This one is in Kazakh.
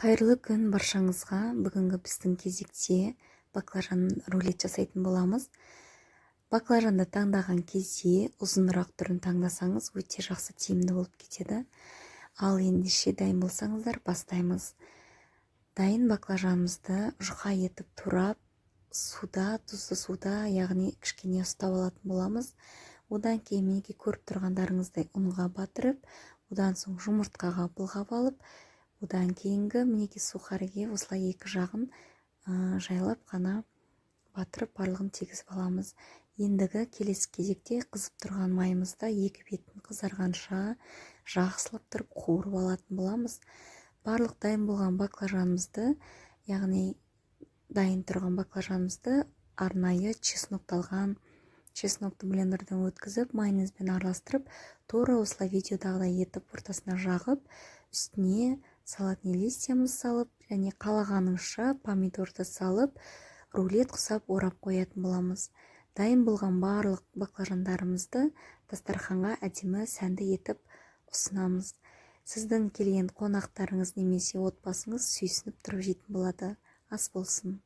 Қайырлы күн баршаңызға! Бүгінгі біздің кезекте баклажан рулет жасайтын боламыз. Баклажанды таңдаған кезде ұзынырақ түрін таңдасаңыз, өте жақсы, тиімді болып кетеді. Ал ендеше, дайын болсаңыздар, бастаймыз. Дайын баклажанымызды жұқа етіп турап, суда, тұзды суда, яғни кішкене ұстап алатын боламыз. Одан кейін, мінекей, көріп тұрғандарыңыздай, ұнға батырып, одан соң жұмыртқаға былғап алып, одан кейінгі, мінекей, сухарьге осылай екі жағын жайлап қана батырып, барлығын тегізіп аламыз. Ендігі келесі кезекте қызып тұрған майымызда екі бетін қызарғанша жақсылап тұрып қуырып алатын боламыз. Барлық дайын болған баклажанымызды, яғни дайын тұрған баклажанымызды арнайы чеснокталған чеснокты блендерден өткізіп, майонезбен араластырып, тура осылай видеодағыдай етіп ортасына жағып, үстіне салатный листьямыз салып және қалағаныңызша помидорды салып, рулет құсап орап қоятын боламыз. Дайын болған барлық баклажандарымызды дастарханға әдемі, сәнді етіп ұсынамыз. Сіздің келген қонақтарыңыз немесе отбасыңыз сүйсініп тұрып жейтін болады. Ас болсын!